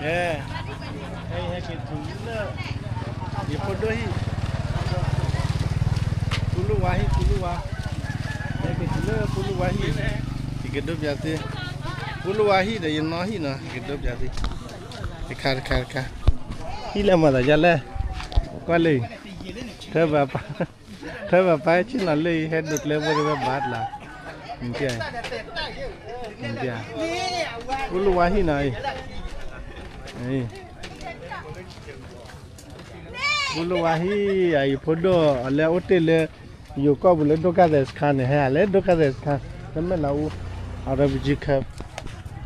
ဟဲ, ဟဲက့ၤတုၤလၢ ယဖိဒိၣ်ဟံၣ်, ပူလိဝါဟံၣ်, ပူလိဝါ, ဟဲက့ၤတုၤလၢပူလိဝါဟံၣ်, ယကဒိးပျးသု, ပူလိဝါဟံၣ်ဒီးယနီၢ်ဟံၣ်နီၤ ယကဒိးပျးသု, တခါတခါတခါ, ဟံၣ်လၢမၤသးဒ်လဲၣ်, ကွၢ်လၢ, ထၢဘၣ်ပၢ် ထၢဘၣ်ပၢ်ဆ့ၣ်နီၤလၢအံၤ ဟဲဒိးကျဲဖိတဝဲဘၣ်တလး, ပူလိဝါဟံၣ်နီၤအံၤ, ပူလိဝါဟံၣ်အံၤ ယဖိဒိၣ်အီၤလၢအအိၣ်တ့ၢ်လၢ ယိၤကီၢ်ပူၤလၢ ဒုက္ခသည်စခန်းန့ၣ် ဟဲဟးလၢ ဒုက္ခသည်စခန်း လၢမဲၢ်လးအူ refugee camp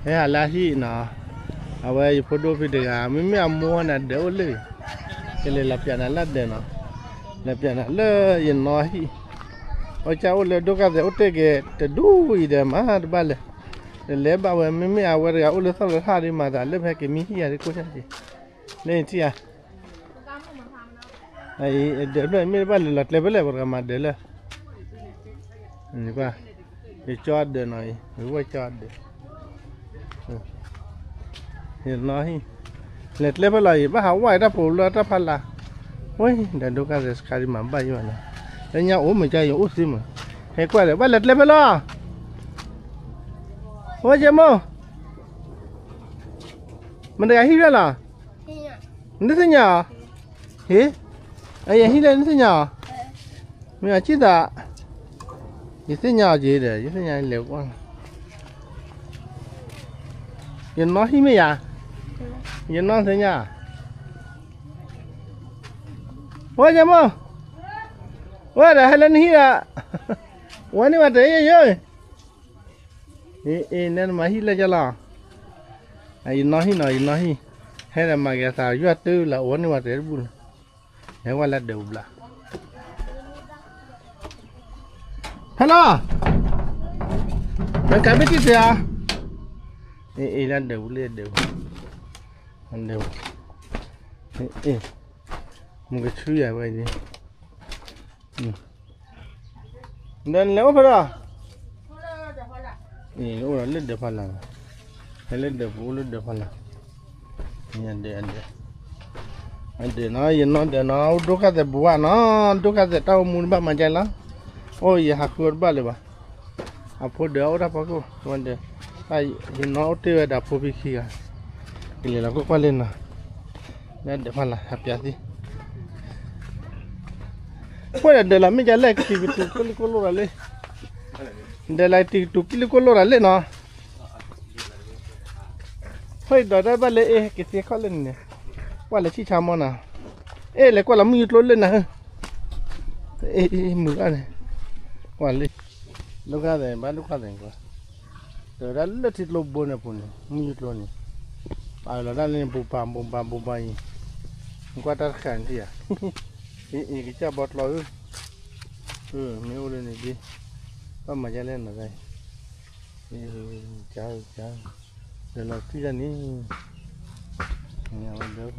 ဟဲဟးလၢအဟံၣ်နီၤ, အဝဲယဖိဒိၣ်ဖံတဂၤ မ့မ့ၢ်အမိၢ်န့ၣ် အဒၢးအိၣ်လၢ ကလဲၤလီၤပျးနၤလၢဒၢးနီၤ, လဲၤပျးနၤလၢယနီၢ်ဟံၣ်, အကစၢ်အိၣ်လၢ ဒုက္ခသည် အိၣ်တ့ၢ်က့ၤတဒူၣ်အံၤဒီးမၤတဘၣ်လဲၣ်, လဲၤလဲၤဘၣ်ဝဲ မ့မ့ၢ်အဝဲတဂၤအိၣ်လၢသီၣ်လၢထၣ်ဒီးမၤသးလၢဖဲကမံဟံၣ်ယၤဒ်ကိၢ်ဆၣ်က့ၤ, လၢနထံၣ်ဧါ ဒၢးဖျၢၣ်မ့ၢ်တဘၣ်လဲၤလီၤကျဲဖဲလဲၣ် ပှၤတဂၤမၤဒၢးလၢ ယကၠီဒၢးနီၤအံၤ ယဝဲၢ်ကၠီဒၢး, ယနီၢ်ဟံၣ်, လဲၤကျဲဖဲလီၤအံၤ ဘၣ်ဟးဝဲတၢ်ဖိလၢတၢ်ဖးလၢ်, ဝဲဒီး ဒုက္ခသည်စခန်း ဒ်မၤဘၣ်ယိၣ်နီၤ, လၢညါအိၣ်မ့ၢ်ကၠီယအိၣ်သ့မး, ဟဲကွၢ်ဒီး ဘၣ်လဲၤကျဲဖဲလီၤ, ဝဲကၠီမိၢ် မတၤဂၤဟံၣ်ဖျၢၣ်လီၤ, နတသ့ၣ်ညါအီၤ, ဟ့, အယဟံၣ်လၢနသ့ၣ်ညါအီၤ, မ့ၢ်အစံၣ်သး, ယသ့ၣ်ညါအီၤက့ၤဒီး ယသ့ၣ်ညါလဲၤကွၢ်, ယနီၢ်ဟံၣ်မ့ၢ်ယၤ, ယနီၢ်သ့ၣ်ညါ, ဝဲကၠီမိၢ်, ဝဲဒီးဟဲလၢနဟံၣ်ဒီး, ဝဲန့ၢ်ဝဲတယိယိ အ့ အ့ နမၤဟံၣ်လၢကၠီလီၤ, ယနီၢ်ဟံၣ်နီၤ ယနီၢ်ဟံၣ်, ဟဲဒီးမၤက့ၤအသးယွၤတုၤလၢအဝဲန့ၢ်ဝဲတဘျုးလီၤ, ဟဲဝဲလၢဒၢးပူၤဘျီ, ဟဲလီၤ, နကးဘ့ၣ်တံၢ်စ့ၢ်ဧါ, အ့ အ့ လၢဒၢးပူၤလၢဒၢးပူၤ, ဒၢးပူၤ, အ့ မုၢ်ကဆူယၤဝဲန့ၣ် ဒီးနလဲၤအိၣ်ဖဲဒီး, အိၣ်ဒီးလၢဒၢးဖီလာ်, ဟဲလၢဒၢးပူၤအိၣ်လၢဒၢးဖီလာ်, ဒၢး, ဒၢးနီၤ ယနီၢ်ဒၢးနီၤ အိၣ်ဒုက္ခသည်ပူၤဘၣ်နီၤ, ဒုက္ခသည်တၢ်အိၣ်မူတဘၣ်မၤကဲလီၤ, အိၣ်ယဟးဃုအီၤတဘၣ်လၢၤဘၣ်, အဖိဒၢးအိၣ်တၢ်ဖီခိၣ်, ဝဲဒၢး, ယနီၢ်အိၣ်တ့ၢ်ဝဲဒီးဖိဖံခံဂၤ, ကလဲၤလီၤကွၢ်ကွၢ်လၢနီၤ, လၢဒၢးဖီလာ် ဟးပျးသံ ပှၤဒီးဒၢးလီၤမ့ၢ်ကလဲၣ် ကတံၤကတူာ်ကလိၣ်ကိလိၣ်ရၤလံ, ဒၢးလီၤကတံၤကတူာ်ကလိၣ်ကိလိၣ်ရၤလံနီၤ, ဖဲအံၤဒီးတၢ်ဘၣ်လၢအ့ၣ်ကသ့ခီၣ်လၢန့ၣ်, ကွၢ်လၢဆံၣ်ဆါမီၢ်နီၤ, အ့ၣ်လဲၤကွၢ်လီၤမုၢ်ယူကျိလၢနၤ, အ့ၣ်မုၢ်ဂၤန့ၣ်, ကွၢ်လံ, ဒုက္ခသည် ဘၣ်ဒုက္ခသည်ကွၢ်, ဒီးတၢ်လၢထံကျိဘိန့ၣ်ပူၤန့ၣ် မုၢ်ယူကျိန့ၣ်, ပာ်လီၤတၢ်လၢန့ၣ် ပူၤပာ်ပူၤပာ်ပူၤပာ်အံၤ, နကွၢ်တၢ်တခါန့ၣ်ထံၣ်ဧါ, အ့ၣ်ကစၢ်ဘီကျီဧၢ, မ့ၢ်အိၣ်လၢန့ၣ်ဒ်, ဘၣ်မၤဒ်လဲၣ်နီၤ, က, က, ဒီးလီၤသွံၣ်တၢ်န့ၣ်, အဝဲဒၢး,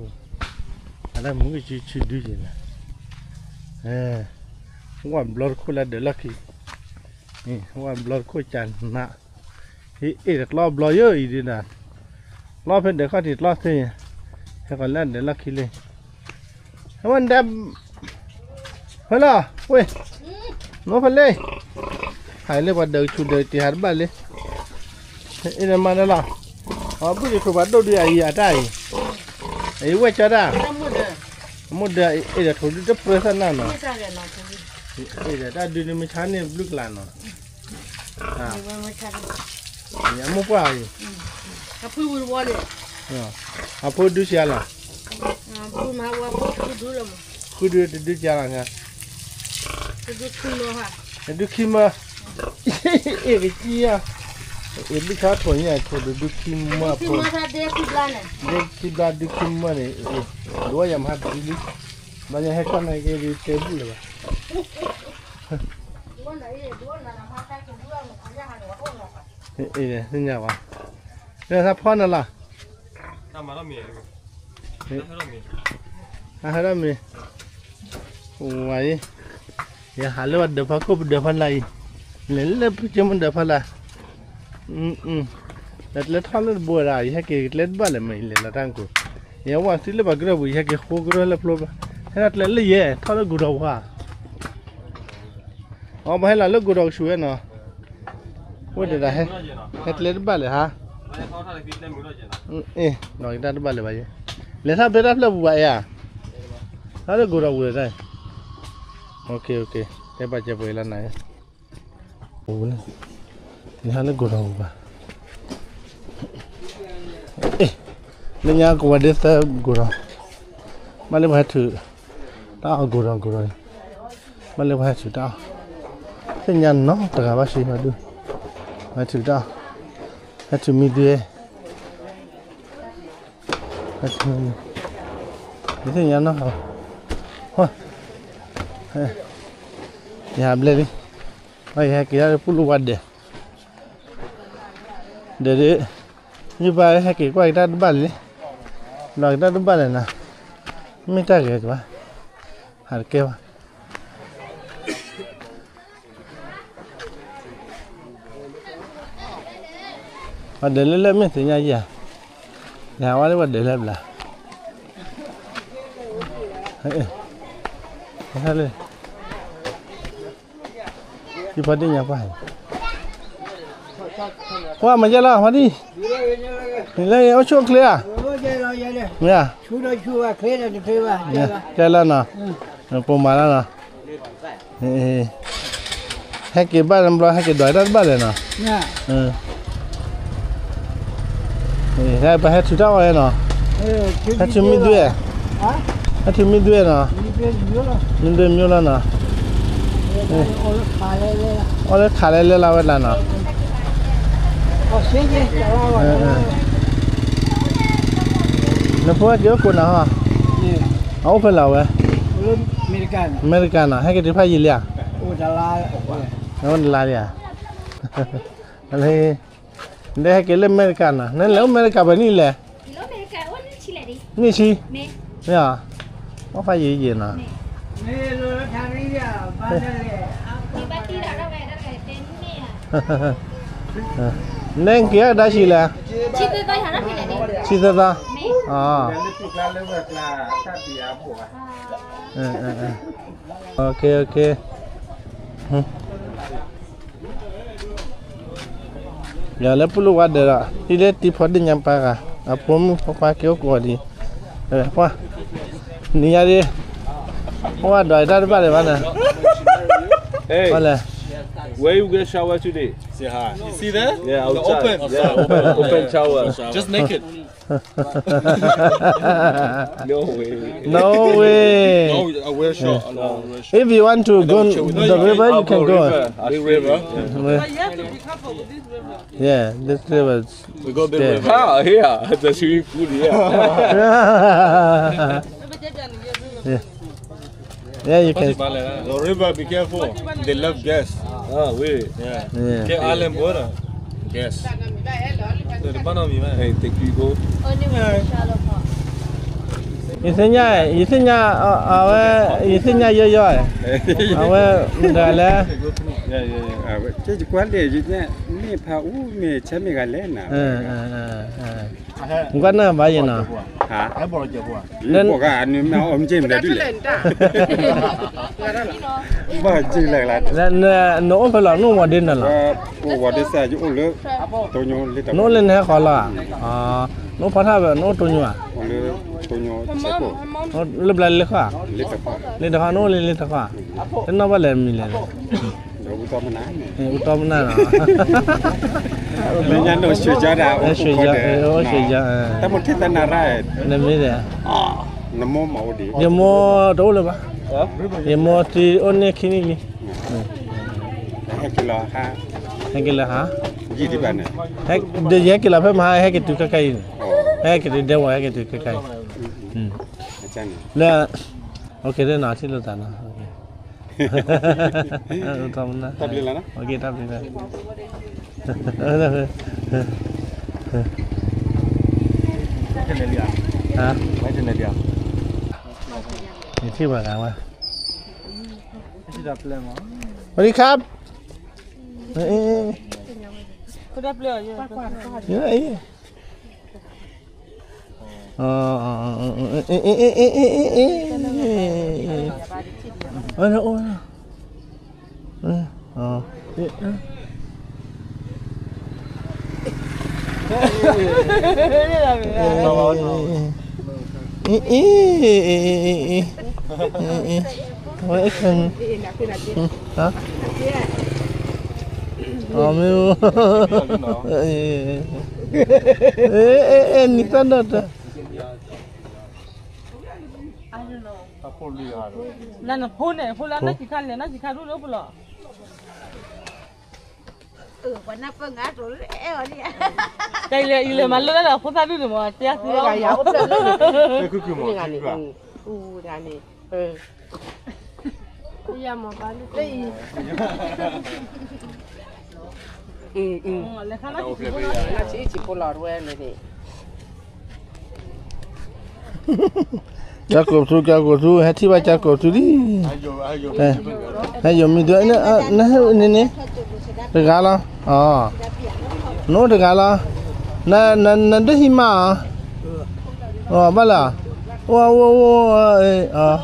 အတၢ်မုၢ်ကဆူဆူဒုယဲၢ်လၢ, ဝဲဘျီတခိၣ်လၢဒၢးလီၢ်ခံ, ဝဲဘျီတခိၣ်ကနး, ဟ့ၣ်အ့ၣ်တကျီဘျီယိၣ်အံၤဒ်ဒီး, ကျီဖဲဒၢးခီၣ်ထံးကျီသ့, ဟဲကီးလၢဒၢးလီၢ်ခံလံ, ဟဲဝဲဒၢး ဖဲလီၤ, ဝ့ၢ်, နိဖဲလ့, ဟးလၢပှၤဒၢးကဆူးဒၢးတ့ၢ်ဟးတဘၣ်လံ, အ့ၣ်ဒီးမၤဒၢးလီၤ, အဘုၣ်ဒံးထိၣ်ပှၤဒိၣ်ဒုးအံၤအတၢ်အံၤ, အံၤဝဲကၠီတၢ်, အမိၢ်ဒၢးအ့ၣ်ဒီးထိၣ်ဒုးတပြၢသၢနၢ်နီၤ, အ့ၣ်ဒီးတၢ်ဒုးန့ၣ်မ့ၢ်ဆါန့ၢ်ဘျုးကလးနီၤ အမိၢ်ပှၢ်အံၤ, အဖိဒုးဆံးလီၤ, ဃုဒုးတဒုးဆံးလီၤ, တဒုးခံမၢ, အ့ၣ်ကစံယါ, အ့ၣ်ဘုၣ်ဆါထိၣ်ညါထိၣ်တဒုးခံမၢဖိ, ဒုးခံဘျါဒုးခံမၢန့ၣ်, ဒိးယၤမဟါတဒုးလံ, ဘျီညါဟဲကွၢ်နာ်က့ၤဒုးတဲဘုၣ်လၢၤဘၣ် အ့ၣ် သ့ၣ်ညါဘၣ်, လၢသးဖီနၤလီၤ, အဟဲထီၣ်မ့ၢ်, ဝၤအံၤ, ယဟးလၢပှၤဒၢးဖီခိၣ်ပဒၢးဖီလာ်အံၤ, လဲၤလၢပကမ့ၢ်ဒၢးဖီလာ်, လဲၤကျဲထီၣ်လၢတဘိဝဲဒၣ် ယဟဲက့ၤကျဲတဘၣ်လဲၣ် မ့ၢ်လဲၤလီၤတၢ်ကူၤ, ယဝဲသုလၢပှၤကရၢၢ်ပူၤ ယဟဲက့ၤဃိကရၢၢ်လၢဖျိဘၣ်, ဟဲဒၣ်ကျဲလၢယဲ ထီၣ်လၢကူၤဒီးဝါ, အီ ပှၤဟဲလီၤလၢကူၤဒီးကဆူၣ်ဝဲနီၤ, ဝဲဒၣ်ဟဲ, ဟဲကျဲတဘၣ်လဲၣ်ဟါ, အ့ၣ် နီၤကတၢ်တဘၣ်လဲၣ်ဘၣ်ယဲ, လဲၤထီၣ်ဖဲတၢ်ဖျၢၣ်ပူၤဘၣ်အဲၣ်ဧါ, ထီၣ်လၢကူၤဒီးပူၤလဲၣ်တၢ်, ကဲပာ်စၢၤပှဲၤလၢနၤ နဟဲလၢကူၤဒီးပူၤဘၣ်, လၢညါကဝီၤဒ့သၢကူၤဒီး, ဘၣ်လၢပှၤဟဲထုး, တၢ်အီၣ်ကူၤဒီးကူၤဒီး, ဘၣ်လၢပှၤဟဲထုးတၢ်အီၣ်, သ့ၣ်ညါနီတဂၤဘၣ်ဆံဘၣ်ဒု, ဟဲထုးတၢ်အီၣ်, ဟဲထုးမံဒွဲ, ယသ့ၣ်ညါနီၢ်, ယဟးဘျဲၣ်လံ, ယဟဲက့ၤဒၣ်လၢပူၤလၢဝါဒဲး, ဒီးဒ်, ယပၢ်ဟဲက့ၤကွၢ်က့ၤတၢ်တဘၣ်လဲၣ်, ဒီးက့ၤတၢ်တဘၣ်လဲၣ်နၤ, မ့ၢ်တၢ်ဂဲၤကဘၣ်, ဟးတကဲဘၣ် ပှၤဒဲးလၢလၢမ့ၢ်သ့ၣ်ညါယၤ, ယဟးဝဲလၢပှၤဒဲးလၢဘျါ, လၢ, ယဖီဒ့ၣ်ညါပှၢ်, ပှၢ်မၤယဲလီၤဖီဒ့ၣ်, နလၢအိၣ်ဆူၣ်အိၣ်ချ့ဧါ, မ့ၢ်ဧါ, ကဲလီၤနီၤ, ပိာ်မၤလီၤနီၤ ဟဲက့ၤဘၣ်တဘျီ ဟဲက့ၤဒွးတၢ်တဘၣ်လဲၣ်နီၤ, ပဟဲထုးတၢ်အီၣ်နီၤ, ဟဲထုးမံဒွဲ, ဟဲထုးမံဒွဲနီၤ, မံဒွဲမံလီၤနီၤ, အီၣ်လၢခးလဲလဲလၢဝဲဒၣ်နီၤ, နဖိဟဲက့ၤအိၣ်ကိးနၤဟီ, အအိၣ်ဖဲလဲၣ်ဝဲ, အမဲရကၤနီၤ, ဟဲက့ၤတုၤဖးယံာ်လံဧါ, အိၣ်တလါလံဧါ, နဟဲက့ၤလၢအမဲရကၤနီၤ, နလဲၤအိၣ်အမဲရကၤပှဲၤနံၣ်လဲၣ်, နံၣ်ဆံ, မ့ၢ်ဧါ, အိၣ်ဖးယံာ်ယံာ်နီၤ, နက့ၤအကဒါဆံလဲၣ်, ဆံသၢသီ, ယၤလၢပူၤလၢဝါဒဲးဒီး ဟံးလၢတံၤဖီဒ့ၣ်ညါပၢ်ဂၤ အဖိမုၣ်ဖိခွါက့ၤအိၣ်ကိးအီၤဒံး, ပှၤ, နံၤညါဒ်, ပှၤဒွးတၢ်တဘၣ်လၢၤဘၣ်နၤ, ပှၤလဲၣ်, Where you get shower today? Say hi. You see there? Yeah, outside. Open. Yeah, open, open shower. Just naked. No way. No way. No, I wear short. No, I wear short. If you want to go the river, you can go. Big river. Big river. But you have to be careful with this river. Yeah, this river. We go big river. Ah, here. The swimming pool here. Yeah. Yeah, you can. The river, be careful. They love gas. Ah, oui. Yeah. Yeah. Quel island border? Gas. Hey, take you go. ယသ့ၣ်ညါ, ယသ့ၣ်ညါ, အဝဲ, ယသ့ၣ်ညါယီယီ, အဝဲမတၤလဲၣ်, ကွၢ်လၢ, မ့ၢ်ဖးအူမ့ၢ်ဆဲမ့ၢ်ဂၤလဲၣ်နၤ, ကွၢ်နၢ်ဘၣ်ယဲနီၤ, ဘၣ်က့ၤလဲၣ်, နအိၣ်ဖဲလဲၣ်, နအိၣ်ဝီၤဒ့နၤလီၤ, နအိၣ်လၢနဟဲဃီၤလီၤ, နအိၣ်ဖီထၣ်ဘၣ် နအိၣ်တိညိၣ်ဧါ, လၢဘျါလၢခီၣ်, လၢတခီ, နအိၣ်လၢလၢတခီ, တနီၣ်ဘၣ်လဲၣ်မံၤလဲၣ်, အူတီမနၢ်နီၤ, အိၣ်ဆိၣ်ယီၤ, နမ့ၢ်ဒီး, ယမိၢ်တအိၣ်လၢၤဘၣ်, ယမိၢ်တအိၣ်န့ၢ်ခံနံၣ်လံ, ဟဲက့ၤလၢဟါ, ဒီးယဟဲက့ၤလီၤဖဲမဟါ ဟဲက့ၤတုၤခဲခါအံၤန့ၣ်, ဟဲက့ၤတုၤဒဲဝီၤ ဟဲက့ၤတုၤခဲခါအံၤ, လၢ, ထံၣ်လိာ်သးနီၤ, တၢ်ဘျုးလီၤ, တၢ်ဘျုးလီၤ, ယထံၣ်ဘၣ်ဂၤဝဲ, สวัสดีครับ, ယဲ အဝဲအိၣ် အဝဲ အမ့ၢ် နံၣ်သၣ်ဒီးတၢ် လၢနဖိန့ၣ် ဖိလၢနီၢ်ဆံးခါလဲၣ် နီၢ်ဆံးခါဒူၣ်လၢပလီၢ် တၢ်အံၤလဲၤ ယလဲၤမၤလၢတၢ်ဒီးဖိသၣ်ဒူၣ်န့ၣ်မ့ၢ် တဲသ့လီၤ တၢ်န့ၣ် လၢဆံးဖိလီၤဝဲန့ၣ် ကၠီကိးပသူ ကၠီကိးပသူ ဟဲထံၣ်ဘၣ်ကၠီကိးပသူလံ ဟဲယိၤမံၤဒုး နဟဲန့ၣ်န့ၣ် တဂၤလီၤ နအိၣ်တဂၤလီၤ နဒုးဟံးမးဧါ ဘၣ်လၢ အိၣ်အိၣ်အိၣ်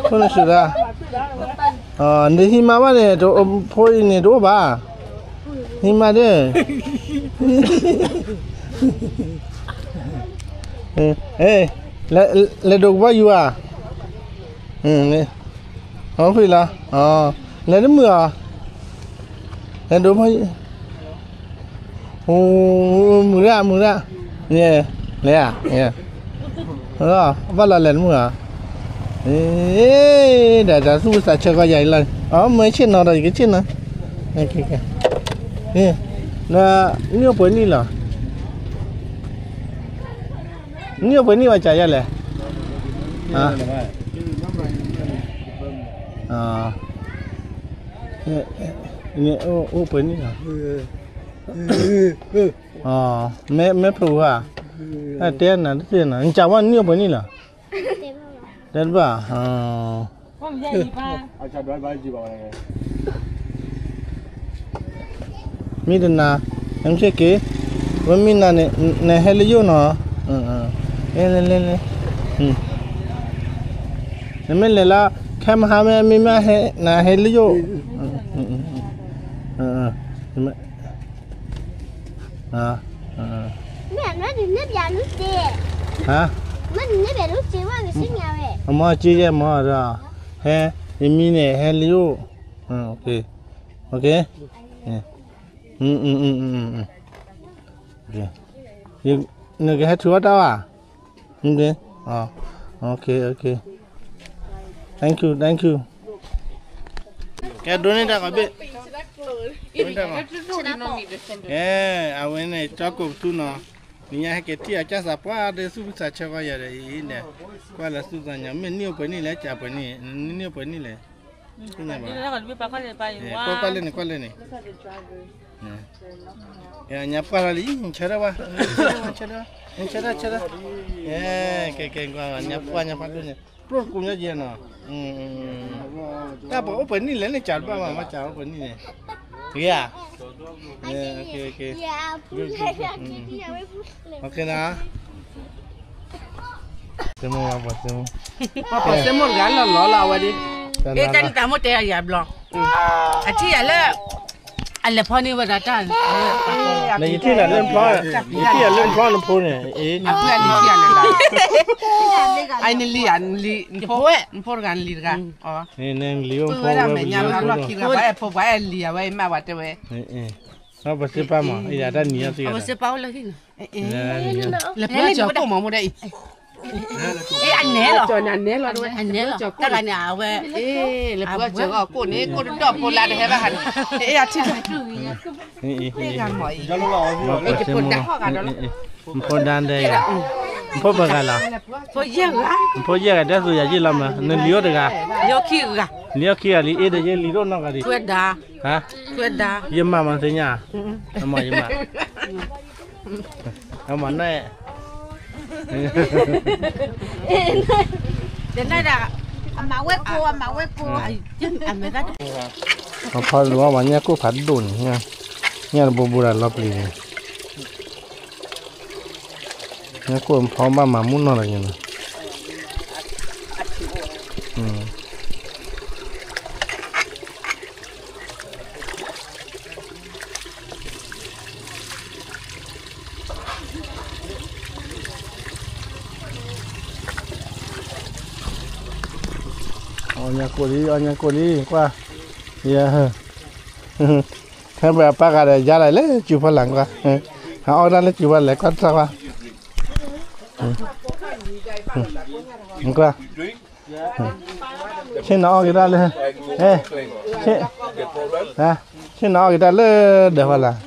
ဖိနစူၤဒၣ် နဟံးမးဘၣ်န့ၣ် ဖိအံၤန့ၣ်တအိၣ်ဘၣ် ဟံးမးဒၣ် လဲၤဒိးကဘီယူၤဧါ အီဖံလီၤ လဲၤတမုာ်ဧါ လဲၤဒိးဘီယူၤ မုာ်ဒၣ် မုာ်ဒၣ် လဲၤဧါ ဘၣ်လီၤလဲၤတမုာ်ဧါ ဒီးတၢ်သူၣ်ဝံသးဆၢကီးယၤအံၤလီၤ အမ့ၢ်ဆ့ၣ်နီၤဒီးယကဆ့ၣ်နီၤ နံၣ်အိၣ်ပှဲၤနံၣ်လီၤ နံၣ်အိၣ်ပှဲၤနံၣ်ဘၣ်ကၢ်ယဲလဲၣ် အိၣ်ပှဲၤနံၣ်လီၤ မ့ၢ်ဖုးဧါ တဲနၤတသ့ၣ်နီၤ နကၢ်ဝဲနံၣ်အိၣ်ပှဲၤနံၣ်လီၤ တဲတဘၣ် မ့ၢ်တနၤ နမ့ၢ်က့ၤ ဝဲမ့ၢ်နၤန့ၣ် နဟဲလၢယိၣ်နီၤ လဲၤလဲၤလဲၤ နမ့ၢ်လဲၤလၢ ခဲမဟါမ့ၢ် မ့ၢ်မ့ၢ်ဟဲ နဟဲလၢယိၣ် မ့ၢ် မ့ၢ် မ့ၢ် မ့ၢ် မ့ၢ် အမ့ၢ်က့ၤယဲမ့ၢ်ဒီး ဟဲ ယမံၤန့ၣ် ဟဲလၢယိၣ် OK နကဟဲထုးအီၣ်တၢ်ဘၣ် OK OK Thank you Thank you ကဲဒိးန့ၢ်တၢ်ကီးဘ့ၣ် ကဲ အဝဲန့ၣ် ကၠီကိးပသူနီၤ နံၤညါဟဲက့ၤထံၣ်အကစၢ်သးပှၢ်ဒီး သူၣ်ဖှံသးဆၢကီးယၤဒီးအံၤန့ၣ် ကွၢ်လၢသူၣ်သးညီ မ့ၢ်နံၣ်အိၣ်ပှဲၤနံၣ်လဲၣ် ကၢ်ပှဲၤနံၣ် နံၣ်အိၣ်ပှဲၤနံၣ်လဲၣ် သ့ၣ်ညါဘၣ် ကွၢ်ကွၢ်လၢန့ၣ် ကွၢ်လၢန့ၣ် ညါပှၢ်လီၤလံ နဆၢထၢၣ်ဝဲ နဆၢထၢၣ် နဆၢထၢၣ် ဆၢထၢၣ် ကဲကဲကွၢ် ညါပှၢ်ညါပှၢ်ဒိၣ်န့ၣ် ပျိၢ်ကူညီက့ၤနီၤ တၢ်ပှၤအိၣ်ပှဲၤနံၣ်လဲၣ်န့ၣ် ကၢ်တဘၣ်မး မ့ၢ်ကၢ်အိၣ်ပှဲၤနံၣ်န့ၣ် ဂ့ၤဧါ OK နၤ သ့ၣ်မိၢ်ဝဲပှၤသ့ၣ်မိၢ် ပှၤသ့ၣ်မိၢ်တဂၤလီၤလီၤလီၤအဝဲဒၣ် အ့ၣ် တၢ်န့ၣ်တၢ်မိၢ်တဲအယၤဘျီ အထံၣ်ယၤလၢ အလဲၤဖီန့ၢ်ဝဲဒၣ်တၢ် နယထံၣ်နၤလၢနဖျီ ယထံၣ်ယၤလၢနဖျီနဖိန့ၣ် အဖုအလံၤထံၣ်ယၤလၢ အနလံၤဧါ နလံၤ နဖိ နဖိတဂၤနလံၤတဂၤ နလံၤအိၣ်ဖိဝဲဒၣ်မဲာ်ညါလီၢ်ခံဂၤ ပှၤအဲၣ်ဖိပှၤအဲၣ်လံၤအဝဲအံၤမးဝဲတဲဝဲ ပစ့ပာ်မး အံၤဒၣ်တၢ်နံၤအီၤသ့ၣ် လဲၤဖျီစၢၤကိၣ်မးမူဒဲအံၤ အနဲလီၤ အနဲလီၤ တၢ်ဂၤန့ၣ် အဝဲ လဲၤဖျီစၢၤကိၣ်န့ၣ် ကိၣ်တဒီၣ်ဖိလၢတဟဲဘၣ်ဟးန့ၣ် အထံၣ် မ့ၢ်ဖိဒါဒဲးယၤ မ့ၢ်ဖိပှဲၤဂၤလီၤ ဖိယဲၢ်ဂၤ မ့ၢ်ဖိယဲၢ်ဂၤ ဒ်သိးယၤယ့ၢ်လီၤမး နလံၤအိၣ်တဂၤ လံၤအိၣ်ခံဂၤလံ အ့ၣ်ဒီးယဲၢ်လံၤဒိၣ်နီၢ်ဂၤဒံး ယမၤမၤသ့ၣ်ညါ အမၤယမၤ အမၤနီၢ် အမၤဝဲကိး အမၤဝဲကိး အဖီလူၤအီၣ်မၤညၣ်ကိၣ်ဖးဒိၣ်န့ၣ် ညၣ်တဘိဘိဒၣ်လီၤပျံၤန့ၣ်, ညၣ်ကိၣ်ဖီဘၣ်မၤမူနီၢ်လီၤန့ၣ်လီၤ. အီၣ်ညၣ်ကိၣ်လံ အီၣ်ညၣ်ကိၣ်လံ ကွၢ်, ယဲ, ဟဲပှၤပၢ်ဂၤဒီးယါလီၤလၢစူၤဖီလာ်ကွၢ်, ဟးအီၣ်ကတၢၢ်လၢစူၤဖီလာ်ကွၢ်တၢ်ကွၢ်, ကွၢ်, ဆ့ၣ်နီၤအီၣ်က့ၤတၢ်လၢ, ဆ့ၣ်နီၤအီၣ်က့ၤတၢ်လၢဒၢးဖီလာ်,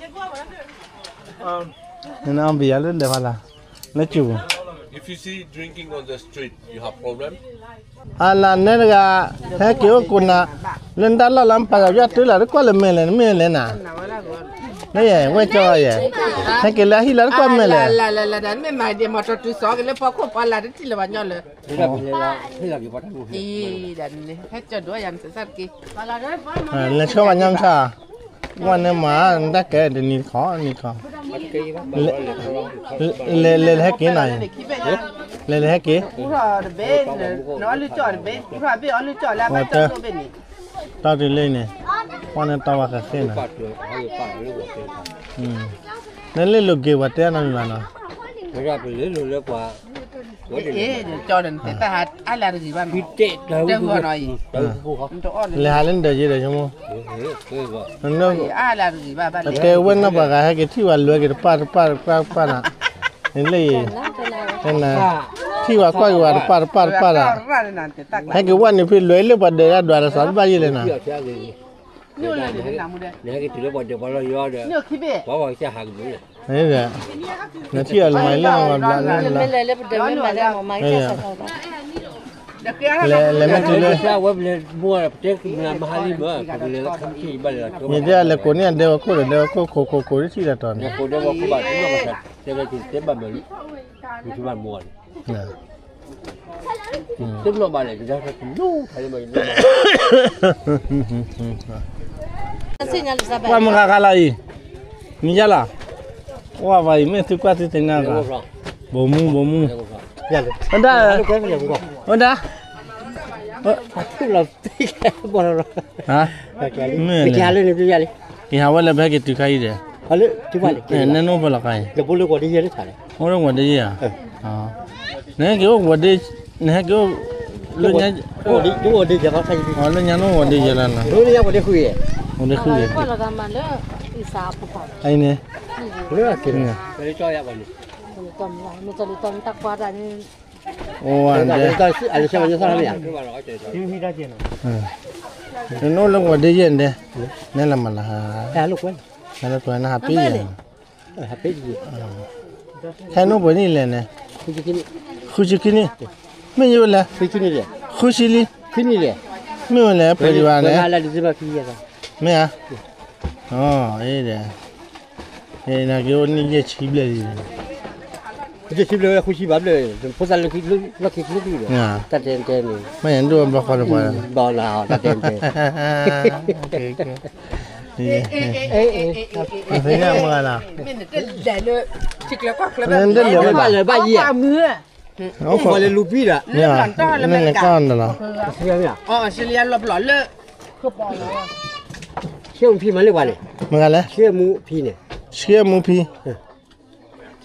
နအီၣ်ဘံယၤလၢဒၢးဖီလာ်, လၢစူၤ, You have problem? အလၢနဲတဂၤ, ဟဲက့ၤအိၣ်ကိးနၤ, လၢနတၢ်လီၢ်လၢပာ်ဂၤယွၤတုၤလၢတကွၢ်လၢမဲာ်လဲၣ် နမ့ၢ်လဲၣ်နၤ, လၢယဲ ဝဲကၠီယဲ, ဟဲက့ၤလၢအဟံၣ်လၢတကွၢ်မဲာ်လဲၣ်, လၢမ့ၢ်မၤဒ်မၤတီၤတုၤစီၤက့ၤလၢဖီခိၣ်ဖီလာ်တထံၣ်လၢၤဘၣ်ညီလၢ လဲၤဆှၢဝဲညါမဆါ, ဝဲန့ၣ်မၤ နတၢ်ကဲတနံၤတခီ နံၤတခီ, လဲၤလဲၤဟဲက့ၤနၤ, လဲၤလဲၤဟဲက့ၤ, တီတုၤလၢန့ၣ်, ပှၤန့ၣ်တီဝဲဃဲဃဲနၤ, နလ့လိာ်က့ၤပှၤတဲနီတမံၤဘၣ်နီၤ ကၠီဒီးနတဲတၢ်ဟးအါလၢတဂ့ၤဘၣ်မး, တဲဝံၤနီၤအံၤ, လဲၤဟးလၢနဒၢးယဲဒီးဆိကမိၣ်, အါလၢတဂ့ၤဘၣ်ဘၣ်လဲၣ်, တဲဝဲနီၢ်ပှၤဂၤဟဲက့ၤထံၣ်ဝဲလွဲက့ၤတပၢ်တပၢ်တပၢ်တပၢ်နၤ, န့ၣ်လၢအံၤ, ထံၣ်ဝဲကွၢ်က့ၤဝဲတပၢ်တပၢ်တပၢ်နၤ, ဟဲက့ၤဝဲန့ၣ်ဖဲလွဲလၢပှၤဒၢးတၢ်ဒွးဒီးစီၤတဘၣ်ယဲလဲၣ်နၤ နထံၣ်အီၤလၢမၤလၢမၤဘျါလၢမၤဘျါလၢ, မ့ၢ်တဲလဲၤကိးန့ၢ်အဒဲဝဲခိၣ်ဒီးဒဲဝဲခိၣ်ခိၣ်ခိၣ်ခိၣ်တထံၣ်လၢတီၤန့ၣ်, တဘၣ်မၤလၢ, ပှၤမုၢ်ဂၤဂၤလီၤအံၤ, နံၤယါလီၤ, ဝဲပှၤအံၤမ့ၢ်သုကွၢ်သုသ့ၣ်ညါဂၤ, ဘိမူဘိမူ, ဝဲဒၣ်, ဝဲဒၣ်, မ့ၢ်, ကဟးဝဲလၢပဟဲက့ၤတုၤခါအံၤဒီး, နဲနအိၣ်ဖဲလီၤခါအံၤ, အိၣ်လၢဝီၤဒ့ယဲၢ်ဧါ, နဟဲက့ၤအိၣ်ဝီၤဒ့, နဟဲက့ၤအိၣ်, လၢညါ, လၢညါနအိၣ်ဝီၤဒ့ယဲၢ်လီၤနီၤ, ဝီၤဒ့ဃုဂ့ၤ, အံၤန့ၣ်, အိၣ်ဝဲဒၣ်, နအိၣ်လၢဝီၤဒ့ယဲၢ်န့ၣ်, နဲလၢမၤလၤဟါ, နဟးပ့ၤယဲၢ်, ဟဲနအိၣ်ပှဲၤနံၣ်လဲၣ်န့ၣ်, ဃုဆံခံနံၣ်, မ့ၢ်ယိလဲၣ်, ဃုဆံလံ, မ့ၢ်ဝဲလဲၣ် ပှဲၤဒံးဘၣ်န့ၣ်, မ့ၢ်ဧါ, အ့ဒီး, နက့ၤအိၣ်နံၣ်ယဲၢ်ဆံဘျဲၣ်လံ, ယဲၢ်ဆံဘျဲၣ်ဝဲဃုဆံဘၣ်ဘျဲၣ်, ဖိသၣ်လၢခံလၢခံန့ၣ်, တၢ်တဲတဲန့ၣ်, မ့ၢ်ယဒိၣ်ဘျီဃီတပှၤ, ဘၣ်လၢတၢ်တဲတဲ သ့ၣ်ညါမ့ၢ်လီၤ, မ့ၢ်နတလဲၤလၢ, ဘၣ်ယဲၢ် ပှၤလဲၤလူၤပံဒီး, နကီၢ်န့ၣ်လီၤ, အီစထြ့လယါလီၤပျီလၢ, ဆှဲမူဖံမၤလၢပှၤန့ၣ်, မ့ၢ်ဂၤလဲၣ်, ဆှဲမူဖံန့ၣ်, ဆှဲမူဖံ,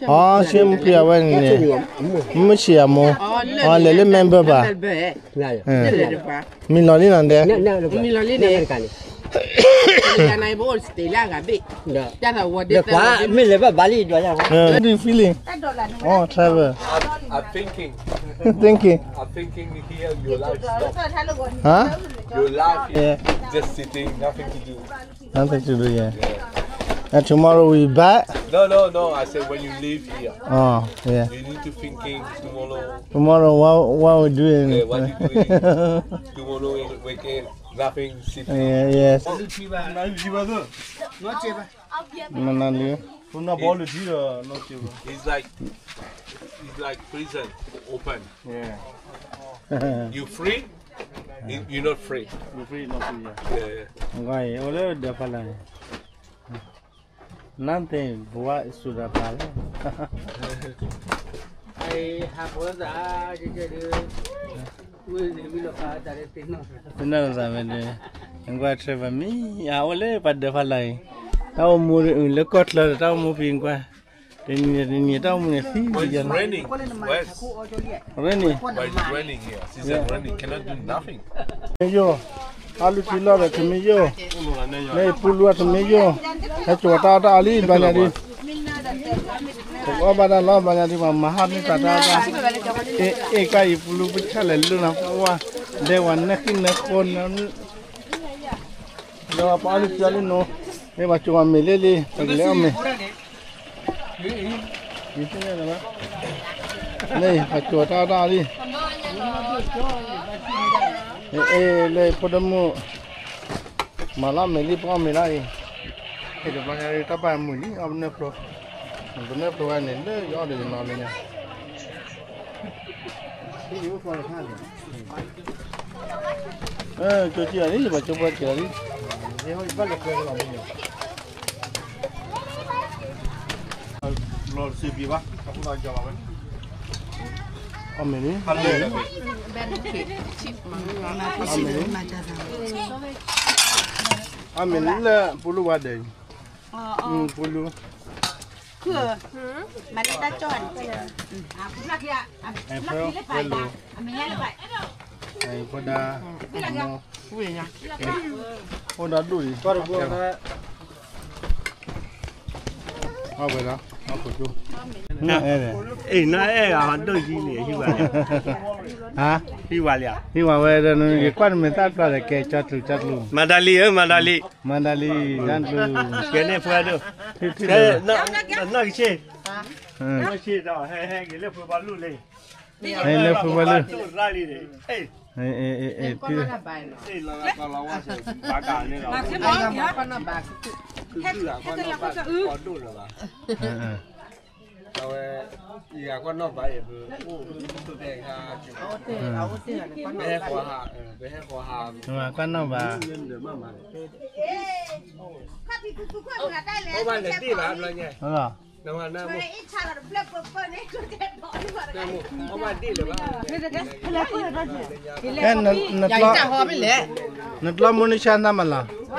အီ ဆှဲမူဖံအဝဲန့ၣ်, မုၢ်ဆံးအမိၢ်, အီလဲၤလၢ member ဘၣ်, မံလီၤလံနီၤဒဲး, မံလီၤလံန့ၣ်, မ့ၢ်လဲၤဘၣ်ဘၣ်လံ, ဒီး, what do you feeling? Oh, travel. I'm, I'm thinking. Thinking. I'm thinking here, your life stop. Huh? Your life is, yeah, just sitting, nothing to do. Nothing to do, yeah. Yeah. And tomorrow we back? No, no, no. I said when you leave here. Oh, yeah. You need to thinking tomorrow. Tomorrow, what, what we doing? Yeah, what you doing? Tomorrow we wake up, nothing, sitting. Yeah, yes. Manali. It's like, it's like prison, open. Yeah. You free? You, you're not free. You free, not free, yeah. Yeah, yeah. ငါအိၣ်လၢဒဲဖးလၢ်န့ၣ်, Nothing, ဘဝ is ဆိုတာ ဘာလဲ ဟးဖိသၣ် ကဲကဲဒုး ဝဲန့ၣ်မ့ၢ်လီၤဖးတၢ် သ့ၣ်နီၣ်သးဝဲဒၣ် ကွၢ်ထွဲဘၣ်မ့ၢ် အအိၣ်လၢပှၤဒၢးဖးလၢ်အံၤ တၢ်အိၣ်မူလၢကီၢ်ချၢဒီး တၢ်အိၣ်မူဖံးကွၢ် တနံၤတနံၤ တၢ်အိၣ်မူန့ၣ်သံယၤ raining, မ့ၢ်ယိၣ် အလူထံလီၢ်ဒီး ထမ့ၢ်ယိၣ် လၢပူလူဝဲထမ့ၢ်ယိၣ် ဟဲကၠီၤတၢ်အီၣ်တၢ်အီလံ ဘျီညါဒ် ပကအီၣ်ဘၣ်တၢ်လီၤ ဘျီညါဒ် ပှၤမၤဟးမ့ၢ်သးတၢ်အီၣ်တၢ် အ့ၣ် အ့ၣ် ကါအံၤ ပူလူပဆၣ်လဲၤလၢနၤ ပှၤ ဒဲဝဲနၢ်ဃံနၢ်ဃီနၤ ဒီးပအီၣ်လံ ပအီၣ်လံနိ မ့ၢ်ပှၤကၠီၤမၤမ့ၢ်လံလံ ပကလဲၤအီၣ်မ့ၢ် လၢပှၤကၠီၤတၢ်အီၣ်တၢ်အီလံ အ့ၣ် လၢဖိဒိၣ်မုၣ် မၤလီၤမ့ၢ်လံ ပအီၣ်မ့ၢ်လီၤအံၤ ဟဲတဘျီညါတၢ်ပာ်မုာ်လံ အီၣ်ပနၢၣ်ဖျိ ပနၢၣ်ဖျိဝဲန့ၣ် လၢယအီၣ်ဒီးယနီၤလၢညါ ကၠိကံၢ်အီၤလံ ပှၤကၠိပှဲၤက့ၤအီၤလံ အီၣ်မ့ၢ်လံ အီၣ်မ့ၢ်လံ အီၣ်မ့ၢ်လံလၢပူလူဝဲဒၣ် ပူလူ မၤလၢတၢ်ကၠီၣ်န့ၣ် ဖိဒါ ဖိဒါဒိၣ်လံ အဝဲလီၤ အခိၣ်ကၠိ အဲၣ် နီၢ်အဲၣ်ဂၤဒိၣ်ယံၤလံ ဟံးဝဲလံ ဟံးဝဲလံ ဟံးဝဲဝဲဒီး ယကွၢ်နမဲာ်သၣ်တဖျၢၣ်ဒီး ကဲကၠီကျူၤကၠီကျူၤ မၤဒၣ်လံ မၤဒၣ်လံ မၤဒၣ်လံ ကၠီကျူၤ ကဲန့ၣ်ဖဲဒိၣ် နီၢ်ကဆ့ နီၢ်ကဆ့ဒီး ဟဲဟဲက့ၤလၢဖုဘီလူၢ်လံ ဟဲလၢဖုဘီလူၢ် အဝဲ ယကွၢ်နီၣ်ဘၣ် ပဟဲဃီၤဟး ပဟဲဃီၤဟး ကွၢ်နီၣ်ဘၣ် အီၣ်ဘၣ်လဲၤဒ့ၣ်ဘၣ်ဘျီညါ အီၣ်ဘၣ်ဒ့ၣ်လၢၤဘၣ် နတလီမူနဆါနမၤလီၤ ပမၤလၢ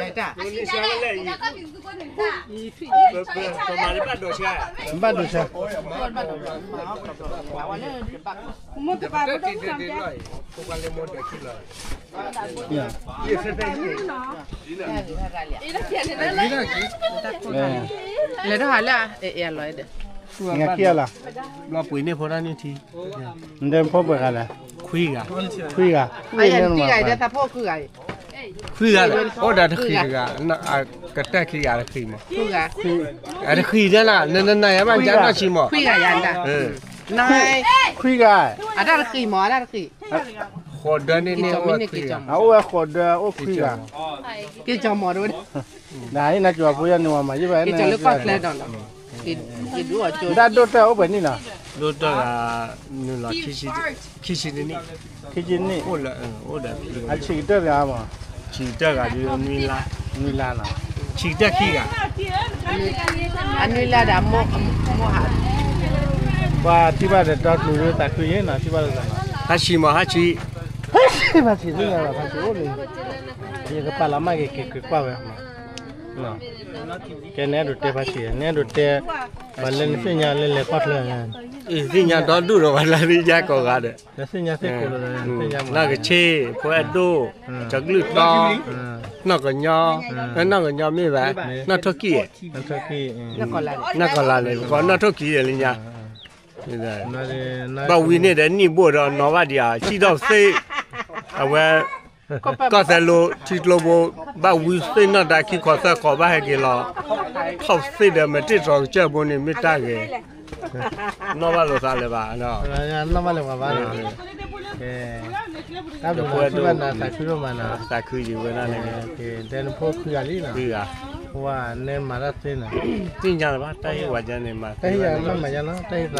ဘၣ်ဒိးဆါ ဘၣ်ဒိးဆါ လဲၤထီၣ်ဟးလၢအအဲၣ်အလီၤဒီး ငါခံဂၤလီၤ ဘျီပှ့ၤန့ၢ်ဖိတၢ်နုၢ်ထံ နဒဲဖိပှဲၤဂၤလဲၣ် ခွံဂၤ ခွံဂၤ ခွံဂၤ ခွံဂၤလဲၣ် အိၣ်ဒီးတဃံးတဂၤ ကတၢၢ်ခံဂၤတဃံးမး အတဃံးဒၣ်လၢ နနနယၤဘၣ်ကနီၢ်ဆံးမး ခွံဂၤ ခွံဂၤ အတၢ်တဃံးမး အတၢ်တဃံး ဃိးဒၢန့ၣ်န့ၣ် အအိၣ်ဝဲဃိးဒၢ အိၣ်ခွံဂၤ က့ၤကၠီမီၤတဝဲ နၤအံၤနကၠီၤဖိယၤန့ၣ် ဝဲမၤယံၤဘၣ် က့ၤကၠီလၢကီၢ်ချၢဒီး ဒၣ်ဒိၣ်တၢ်အိၣ်ပှဲၤနံၣ်လီၤ ဒိၣ်တၢ်ဂၤ နုာ်လီၤ ခံဆံတနံၣ် ခံဆံတနံၣ် အိၣ်လၢ အိၣ်ဒီး အဆံးကတၢၢ်တဂၤမး ဆံးကတၢၢ်ဂၤဒုးနွံလါ နွံလါနီၤ ဆံးကတၢၢ်ခံဂၤ အနွံလါဒီး မိၢ်ဟး ပှၤထံၣ်ဘၣ်ဒီးတၢ်ကျူၤလၢသးခုယဲနီၤ ထံၣ်ဘၣ်လၢသးနီၤ ဖါဆံးမး ဖါဆံး ဖါဆံး ဖါဆံးအိၣ်လံ ယကပာ်လီၤမၢ်က့ၤက့ၤကွၢ်ဝဲ ကဲနအဲၣ်ဒိးတဲဖါဆံး နအဲၣ်ဒိးတဲ ပှၤလၢနသ့ၣ်ညါလၢလဲၤကွၢ်ချၢ သ့ၣ်ညါဒီဒူၣ်ဒီးပှၤလၢသ့ၣ်ညါကိးဂၤဒီး နသ့ၣ်ညါသ့ၣ်ကိးလီၤ နီၢ်ကဆ့ၣ် ဖိအဲၣ်ဒိၣ် ကၠီၤကလုၢ်တီ နီၢ်ကညီ နီၢ်ကညီမ့ၢ်ဘၣ် နီၢ်ထိၣ်ကံၣ် နီၢ်ကီၢ်လါလဲၣ် ပကိးနီၢ်ထိၣ်ကံၣ်ဒီးလၢညါ ဘၣ်ဝံန့ၣ်ဒီးနံၣ်ဘိၣ်ဒီးနီၢ်ဘၣ်ဒံးဧါ စံၣ်ထီၣ်သ့ၣ် အဝဲ ကီၢ်သဲလိထံကျိဘိ ဘၣ်ဝံသ့ၣ်နီၣ်တၢ်ခံခီသၢခီဘၣ်ဟဲက့ၤလီၤ ထီၣ်သ့ၣ်ဒီးမ့ၢ်တ့ၢ်တြီၤကစၢၢ်ဘိန့ၣ် မ့ၢ်တၢ်ဂ့ၤ နီၣ်ဘၣ်လိာ်သးလၢၤဘၣ် နီၣ်ဘၣ်လိာ်သးဘၣ်နီၤ တၢ်ဘျုးလီၤ ထံၣ်ဘၣ်နၤ သးခုဒိၣ်မးနီၤ သးခုယံၤဝဲဒၣ်န့ၣ် တဲနဖိခွံဂၤလံနီၤ ခွံဂၤ ဝါန့ၣ်မၤတၢ်သ့န့ၣ်, သ့ၣ်ညါလၢၤဘၣ် တၢ်ဟ့ၣ်ဝဲဒၣ်န့ၣ် မၤတၢ်ဟ့ၣ်ဝဲဒၣ်န့ၣ် တၢ်ဟ့ၣ်သးမၤ တၢ်ဟ့ၣ်သး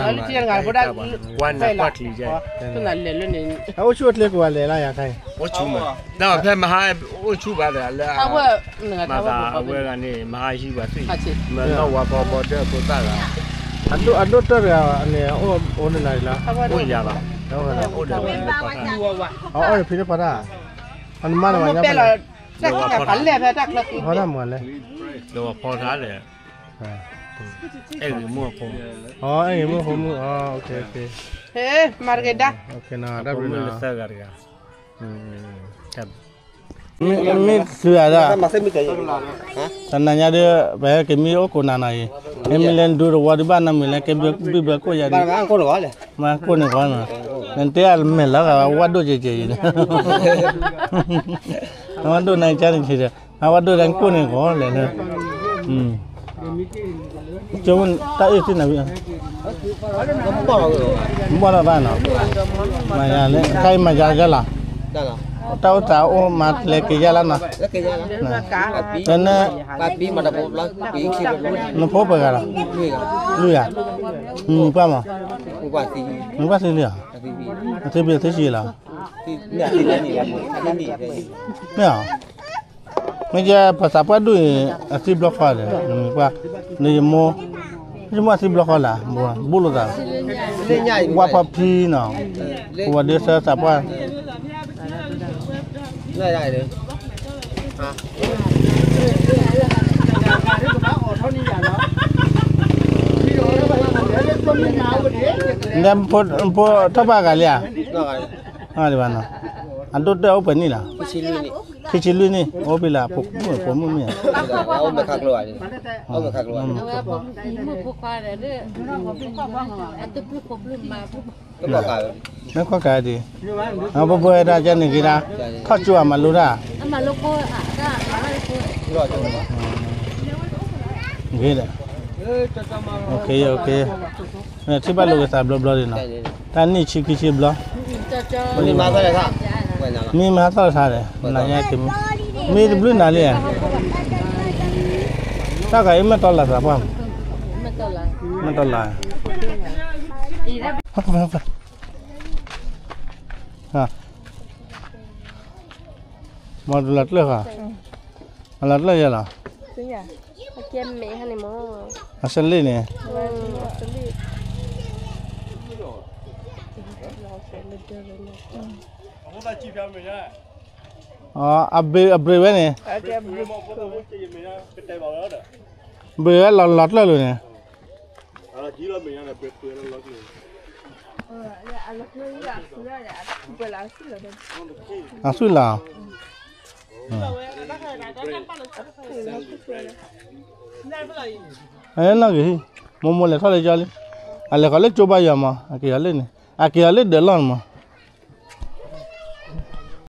မၤ ဝါနၢ်ကွၢ်ချံယဲၢ် အအိၣ်ဆူၣ်အိၣ်ချ့ကဝၤလဲၤလၢယၤခါအံၤ, အိၣ်ဆူၣ်မး ဒီးဖဲမဟါအိၣ်ဆူၣ်ဘၣ်ဒီးလၢ မၤသးအဝဲဂၤန့ၣ် မဟါဟံးပှၤသွံၣ် မၤနီၣ်ဝါဖီဘီဒၢအဖိသၣ်ဂၤ အဒိၣ်တၢၢ်တဂၤန့ၣ် အိၣ်အိၣ်န့ၣ်လီၤလီၤ အိၣ်ယၤလီၤ အိၣ်ဒီးဖံလၢပှၤတၢ် အအီၣ်ဒီးဖံလၢပှၤတၢ် အနမါလၢၤဘၣ်ညါ ဖီတၢ်မၤလဲၣ် ဒီးဝဲဖီတၢ်ဒီး အဲၣ်ဂ့ၤမုၣ်အဖိ, အဲၣ်ဂ့ၤမုၣ်အဖိမုၣ်, မၤတက့ၢ်ဒၣ်, တၢ်ဘျုးနီၤ, သၢဂၤတဂၤ, မ့ၢ်သုဂၤဒၣ်, တနၤညါဒ် ပဟဲက့ၤမ့ၢ်အိၣ်ကိးနၤနီၤအံၤ, မ့မ့ၢ်လၢနဒူတဝီဒ်ဘၣ်နီတမံၤလၢ ကဲဘျုးဘၣ်ကိၣ်ယၤဒ်, မၤကိၣ်န့ၣ်ဂီၤနီၤ, နတဲအမဲာ်လီၤဂာ်ဝဲ ဝၣ်ဒိၣ်ကဲကဲအံၤ, ဝၣ်ဒိၣ်နၤကါန့ၣ်ဒီး အဝဲဒိၣ်တၢ်ကိၢ်န့ၣ်ဂီၤလဲၣ်, ကၠိတၢ်အ့ၣ်သ့ၣ်နၤ, ဘီၣ်ထီၣ်ဘၣ်နီၤ, မၤယၤလၢ ခါအံၤမၤယၤယၤလီၤ, တၢ်အိၣ်သးအိၣ်မၤလဲၤက့ၤယၤလီၤနီၤ, လၢန့ၣ်, နဖိပှဲၤဂၤလီၤ, လွံၢ်ဂၤ, မုၣ်ပှၢ်မး, မုၣ်ပှၢ်သံလံဧါ, အသံဘံၣ်အသံဆံးလီၤ, မ့ၢ်ဧါ မ့ၢ်ကဲ ပှၤသးပှၢ်ဒိၣ်အံၤ အသံဘျီဃီဒီး နမံၤပှၢ် နယမိၢ်, ယမိၢ်အသံဘျီဃီလၢ ဘူးလိာ်သး, ဝါဖီဖံနီၤ, ပဝဲဒၣ်သၢသးပှၢ်, နဖိထီၣ်ဘၣ်ဂၤလံဧါ, ဘၣ်နီၤ, အဒိၣ်တၢၢ်အိၣ်ပှဲၤနံၣ်လီၤ, ခံဆံလွံၢ်နံၣ်, အိၣ်ဖဲလၢ ဖိမုၣ်မ့ၢ်ဧါ, မ့ၢ်ခွါကါဒံး, မ့ၢ်ခွါကါဒံး, ပှၤပှဲၤတၢ်ကဲန့ၣ်ဂ့ၤဒၣ်, ထီၣ်ကၠိအမၤလိတၢ်, ဂ့ၤဒီး, ထံၣ်ဘၣ်လိာ်က့ၤသးဘျီဘျီဒံးနီၤ, တၢ်နံၣ်ဆံခံဆံဘျီ မ့ၢ်မဟါသီၣ်တခါဒီး နၤညါက့ၤမ့ၢ်, မ့ၢ်တဘျုးနၤလံ, တၢ်ဂၤအံၤမ့ၢ်တီလၤသးပှၢ်, မ့ၢ်တီလၤ, မ့ၢ်တလီၤကျၢၢ်ဃီ, အလီၤကျၢၢ်ယဲလီၤ, အစလ့ၣ်န့ၣ် အဘ့ၣ်အဘ့ၣ်ဝဲန့ၣ်, ဘ့ၣ်ဝဲလီၤလီၤကျၢၢ်လိာ်န့ၣ်, အသွံၣ်လီၤ, နီၢ်ဂ့ၤ, မိၢ်မိၢ်လဲၤထီၣ်လၢကၠီလံ, အလဲၤဃီၤလၢကၠိဘါယွၤမး အက့ၤအီၤလၢန့ၣ် အက့ၤအီၤလၢဒၢးလီၢ်န့ၣ်မး,